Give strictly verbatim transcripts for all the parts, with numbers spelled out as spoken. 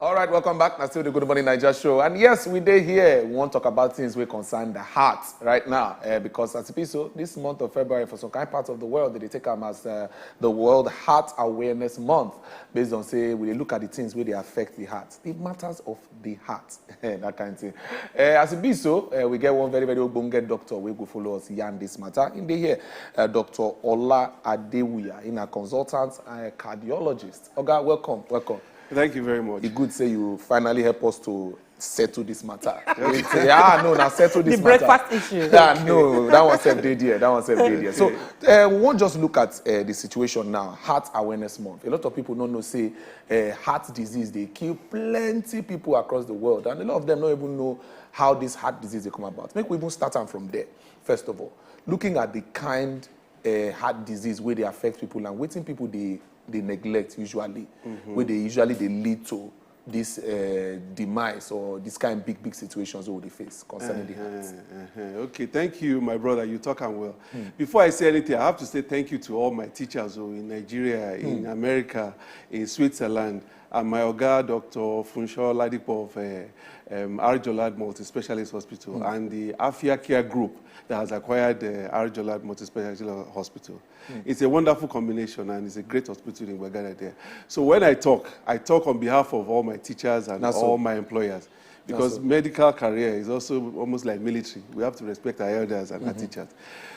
All right, welcome back. Na still the Good Morning Naija show. And yes, we dey here. We wan talk about things wey concern the heart right now. Eh, because as e be so, this month of February, for some kind parts of the world, they dey take am as uh, the World Heart Awareness Month. Based on say, we dey look at the things wey dey affect the heart, the matters of the heart, that kind thing. Eh, as e be so, eh, we get one very, very ogbonge doctor wey go follow us yarn this matter. He dey here, uh, Doctor Ola Adewuya, he na consultant and cardiologist. Oga, welcome, welcome. Thank you very much. E good say you finally help us to settle this matter. Wait, yeah, no, na settle this The matter. Breakfast issue. Yeah, no, that one sef dey there. That one sef dey there. So, uh, we wan just look at uh, the situation now. Heart Awareness Month. A lot of people no know say uh, heart disease dey kill plenty people across the world, and a lot of them no even know how this heart disease dey come about. Make we even start am from there. First of all, looking at the kind uh, heart disease wey dey affect people and wetin people dey dey neglect usually, wey dey usually dey lead to this uh, demise or this kind big big situations wey we dey face concerning the heart. Uh-huh, uh-huh. Okay, thank you, my brother. You talk am well. Before I say anything, I have to say thank you to all my teachers oh, in Nigeria, in America, in Switzerland, and my oga, Doctor Funsho Ladipo of uh, um, Arjolad Multi-Specialist Hospital and the Afia Care Group that has acquired uh, Arjolad Multi-Specialist Hospital. It's a wonderful combination and it's a great hospital in Gbagada there. So when I talk, I talk on behalf of all my teachers and That's all all. My employers. Because all. Medical career is also almost like military. We have to respect our elders and our teachers.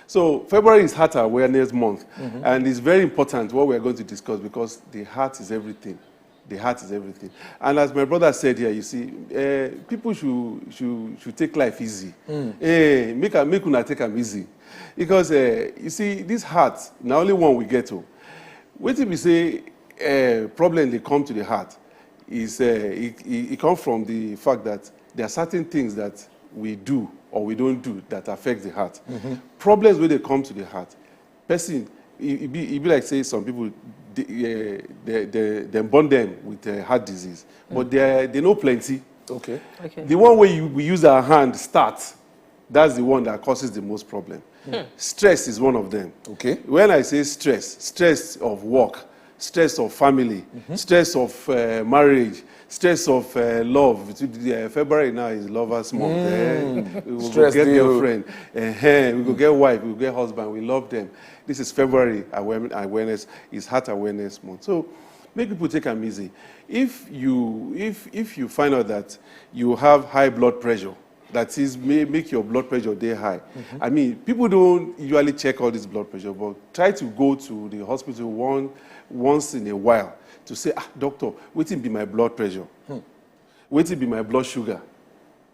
So February is Heart Awareness Month, and it's very important what we are going to discuss because the heart is everything. The heart is everything. And as my brother said here, you see, uh, people should should should take life easy. Hey, make am make una take am easy, because uh, you see, this heart na only one we get o. Wetin be say uh, problem dey come to the heart is uh, it, it, it come from the fact that there are certain things that we do or we don't do that affect the heart. Problems wey dey come to the heart, person e e be e be like say some people dey, uh, they, they, dem born them with uh, heart disease, but they they no plenty. Okay. Okay. The one wey you, we use our hand start, that's the one that causes the most problem. Stress is one of them. Okay. When I say stress, stress of work, stress of family, stress of uh, marriage, stress of uh, love. Uh, February now is lovers month. Eh? We will Stress get dey o. Girlfriend, uh-huh. We go get wife, we go get husband. We love them. This is February aware- awareness. It's heart awareness month. So make people take am easy. If you if if you find out that you have high blood pressure, that is may make your blood pressure dey high. I mean, people don't usually check all this blood pressure, but try to go to the hospital one once in a while to say, ah, doctor, wetin be my blood pressure? Wetin be my blood sugar?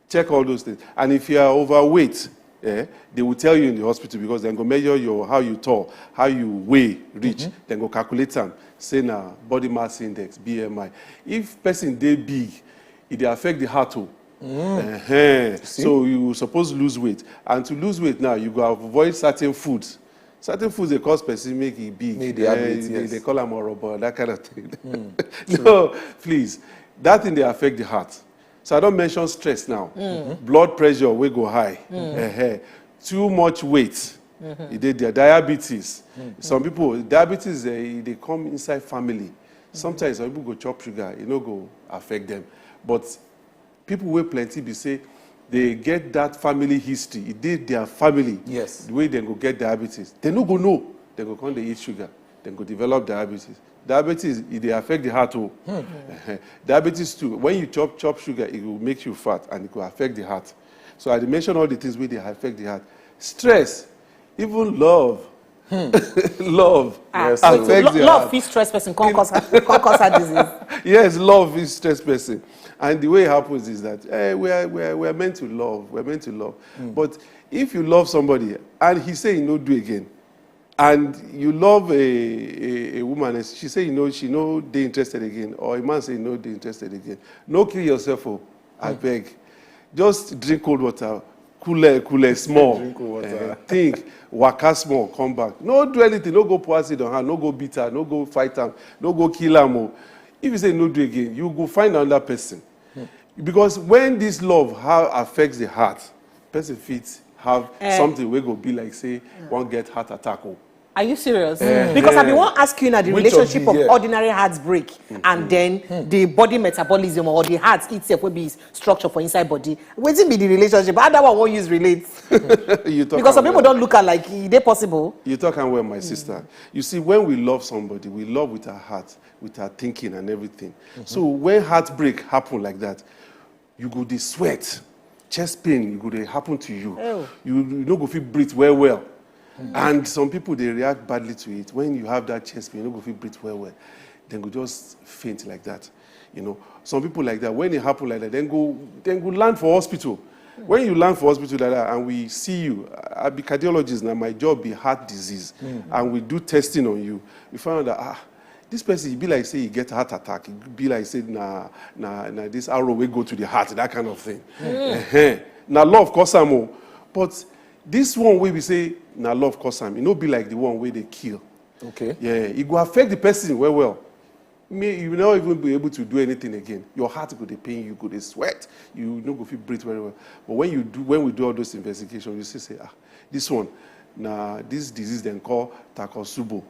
Check all those things. And if you are overweight, eh, they will tell you in the hospital because dem go measure your how you tall, how you weigh reach, dem go calculate am, say na body mass index, B M I. If person dey big, e dey affect the heart o. Uh-huh. So you suppose lose weight, and to lose weight now, you go avoid certain foods. Certain foods dey cause person make e big. Make e dey have weight, Eh, they, yes. They call am orobo, that kind of thing. No, please, that thing dey affect the heart. So I don mention stress now. Blood pressure wey go high. Uh-huh. Too much weight. E dey there. Diabetes. Some people, diabetes eh, e dey come inside family. Sometimes some people go chop sugar, e no go affect them. But people wey plenty be say they get that family history. E dey their family. Yes. The way dem go get diabetes, they no go know. Dem go come dey eat sugar. Dem go develop diabetes. Diabetes e dey affect the heart o. Diabetes too. When you chop chop sugar, e go make you fat and e go affect the heart. So I dey mention all the things wey dey affect the heart. Stress, even love. Love Yes, affects Lo- the love heart. Fit stress person come cause her come cause her disease. Yes, love is stress person. And the way it happens is that eh, we, are, we, are, we are meant to love. We are meant to love. But if you love somebody and he say he no do again, and you love a, a, a woman and she say you know she no dey interested again, or a man say you no dey interested again, no kill yourself o, abeg. Just drink cold water, cool eh, cool eh, small. Drink cold water. Eh, think, waka small, come back. No do anything, no go pour acid on her, no go beat her, no go fight am, no go kill am o. If you say no do again, you go find another person. Because when this love how affects the heart, person fit have Eh. Something wey go be like say one get heart attack o. Are you serious? Because I bin wan ask you na the relationship of ordinary heartbreak and then the body metabolism or the heart itself wey be structure for inside body. Wetin be the relationship? How that one wan use relate? You talk Because some am people well. Don look at like e dey possible. You talk am well, my sister. You see, when we love somebody, we love with our heart, with our thinking and everything. So when heartbreak happen like that, you go dey sweat, chest pain, e go dey happen to you. Oh. You, you no go fit breathe well well. And some people dey react badly to it. When you have that chest pain, you no go fit breathe well well. Dem go just faint like that. You know, some people like that, when e happen like that, dem go dem go land for hospital. When you land for hospital like that and we see you, I be cardiologist, na my job be heart disease, and we do testing on you, we find out that, ah, this person, e be like say e get heart attack, e be like say na na na this arrow wey go to the heart, that kind of thing. Ehen. Na love cause am o. But this one wey be say na love cause am, e no be like the one wey dey kill. Okay. Yeah, e go affect the person well well. Me, you no even be able to do anything again. Your heart go dey pain you, go dey sweat. You no go fit breathe very well. But when you do, when we do all those investigations, you see say, ah, this one, na this disease dem call Takotsubo.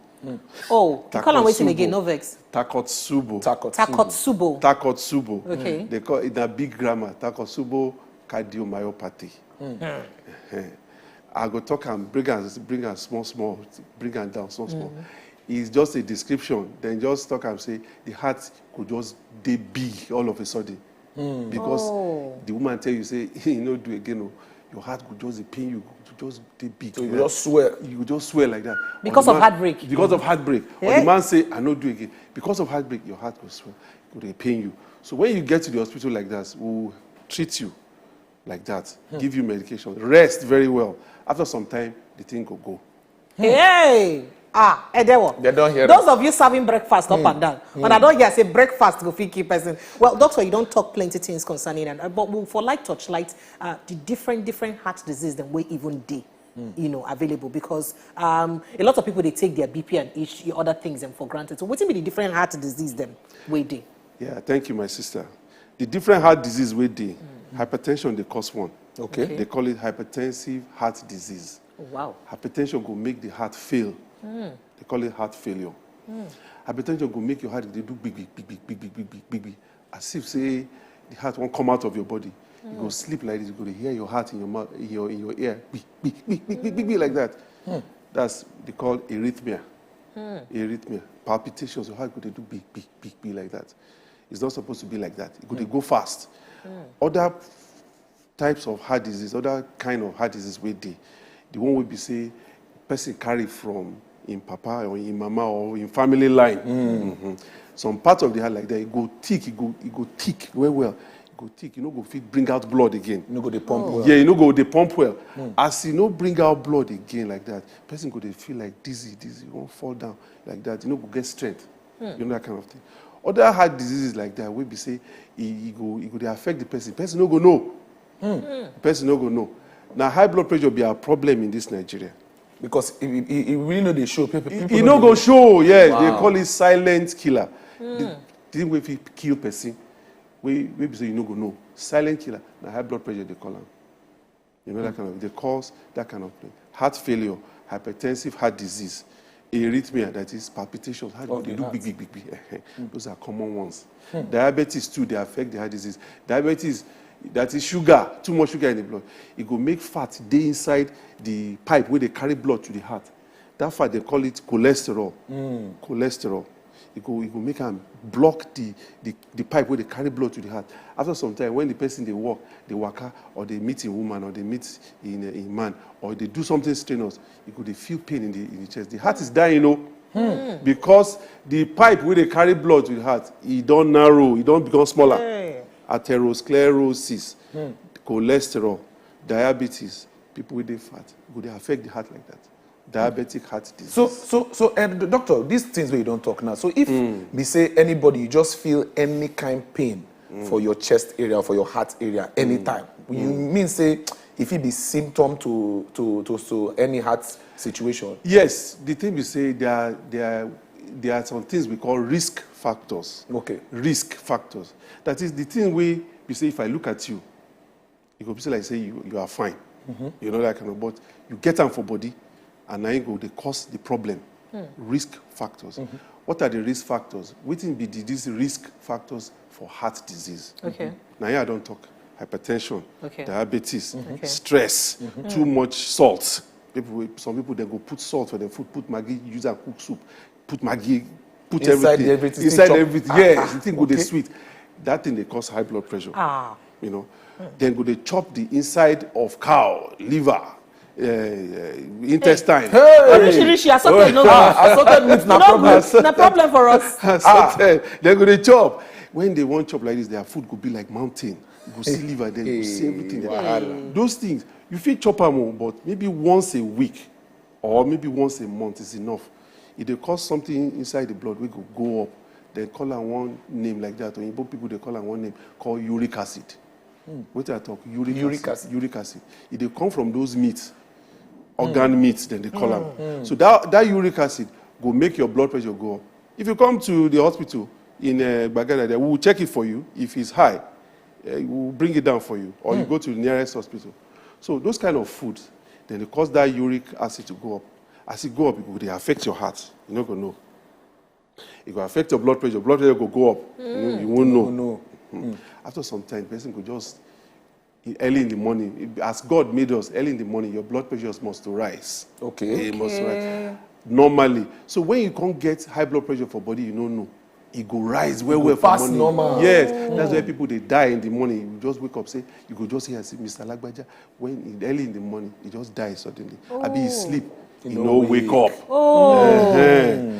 Oh, you call am wetin Takotsubo. Again? No vex. Takotsubo. Takotsubo. Takotsubo. Takotsubo. Okay. They call it na big grammar. Takotsubo cardiomyopathy. Eh, I go talk am, bring am, bring am small, small, bring am down small, small. It's just a description. Then just talk am say the heart could just dey big all of a sudden. Because Oh. The woman tell you say e no do again o, your heart go just dey pain you, go just dey big. So you like that. Just swear. You go just swear like that. Or Because the of man- heartbreak. Because of heartbreak. Or Eh? The man say, I no do again. Because of heartbreak, your heart go swell. Go dey pain you. So when you get to the hospital like that, we will treat you like that, give you medication, rest very well. After some time, the thing go go. Hey! Ah, Edewo. They don hear Those am. Of you serving breakfast up and down, and I don hear say breakfast go fit kill person. Well, doctor, you don talk plenty things concerning it, uh, but we for like touch light uh, the different different heart disease dem wey even dey, you know, available because um, a lot of people dey take their B P and each other things dem for granted. So wetin be the different heart disease dem wey dey? Yeah, thank you, my sister. The different heart disease wey dey, hypertension dey cause one. Okay. They call it hypertensive heart disease. Oh, wow. Hypertension go make the heart fail. They call it heart failure. Hypertension go make your heart dey do big, big, big, big, big, big, big, big, big, big, as if say the heart wan come out of your body. You go sleep like this, you go dey hear your heart in your mouth, in your in your ear, big, big, big, big, big, big, big, like that. That's they call arrhythmia. Arrhythmia, palpitations. Your heart go dey do big, big, big, big like that. It's not supposed to be like that. It go dey go fast. Other types of heart disease, other kind of heart disease wey dey, the one wey be say person carry from im papa or im mama or im family line. Mhm. Some part of the heart like that, e go thick, e go e go thick well well, e go thick, e no go fit bring out blood again. You no go dey pump well. Yeah, e no go dey pump well. As e no bring out blood again like that, person go dey feel like dizzy, dizzy, wan fall down like that. E no go get strength. You know that kind of thing. Other heart diseases like that wey be say e e go e go dey affect the person. Person no go know. Person no go know. Na high blood pressure be our problem in this Nigeria. Because e e e really no dey show. People, people E no go show. Yes, they Wow. Call it silent killer. The thing wey fit kill person, wey wey be say you no go know. Silent killer. Na high blood pressure they call am. You know that kind of, they cause that kind of thing. Heart failure, hypertensive heart disease, arrhythmia, that is palpitations, heart Of dey the do heart. Big, big, big, big. Those are common ones. Diabetes too, they affect the heart disease. Diabetes, that is sugar, too much sugar in the blood. It go make fat dey inside the pipe wey dey carry blood to the heart. That fat, they call it cholesterol. Cholesterol. E go e go make am block the the the pipe wey dey carry blood to the heart. After some time, when the person dey work, dey waka, or dey meet im woman, or dey meet im im man, or dey do something strenuous, e go dey feel pain in the in the chest. The heart is dying o. Because the pipe wey dey carry blood to the heart, e don narrow, e don become smaller. Atherosclerosis, cholesterol, diabetes, people wey dey fat, e go dey affect the heart like that. Diabetic heart disease. So, so, so, uh, doctor, these things wey you don talk now. So, if be say anybody, you just feel any kind pain for your chest area, for your heart area, anytime, you mean say if it be symptom to to to to any heart situation? Yes, the thing we say there are there are there are some things we call risk factors. Okay. Risk factors. That is the thing we we say if I look at you, it go be say like say you you are fine. You know that kind of, but you get am for body, And na im go dey cause the problem. Risk factors. What are the risk factors? Wetin be the, these risk factors for heart disease? Okay. Na here I don talk. Hypertension, Okay. diabetes, Okay. stress, too much salt. People, wey- some people, they go put salt for their food, put Maggi, use and cook soup, put Maggi, put Inside everything. the everything, Inside chop. everything, Ah, yes. ah, The thing go dey okay. Sweet. That thing dey cause high blood pressure. Ah. You know, then go dey chop the inside of cow, liver, uh, intestine. Hey! Oríṣiríṣi assorted no Ah, assorted meat na no problem. good. Na problem for us. Assorted. They go dey chop. When they wan chop like this, their food go be like mountain. You go see liver there, you go see everything there. Wahala. Those things, you fit chop am o, but maybe once a week or maybe once a month is enough. E dey cause something inside the blood wey go go up. Dem call am one name like that. Oyibo people dey call am one name called uric acid. Wetin I talk? Uric, Uric acid. Uric acid. E dey come from those meats, organ meats, dem dey call am. So that, that uric acid go make your blood pressure go up. If you come to the hospital in uh, Gbagada, there, we will check it for you. If it's high, uh, we will bring it down for you, or you go to the nearest hospital. So those kind of food, then they cause that uric acid to go up. As it go up, it go dey affect your heart. You no go know. It go affect your blood pressure. Blood pressure go go up. You, know, you won't know. No, no. After some time, person go just, early in the morning, as God made us, early in the morning, your blood pressure must to rise. Okay. It must rise normally. So when you can't get high blood pressure for body, you don't know. It go rise well go well for pass morning. Normal. Yes, that's why people dey die in the morning. You just wake up, say, you go just hear, say, Mister Lagbaja, when in, early in the morning, he just die suddenly. Abi he sleep, he no no wake wake. Up. Oh. Eh-heh.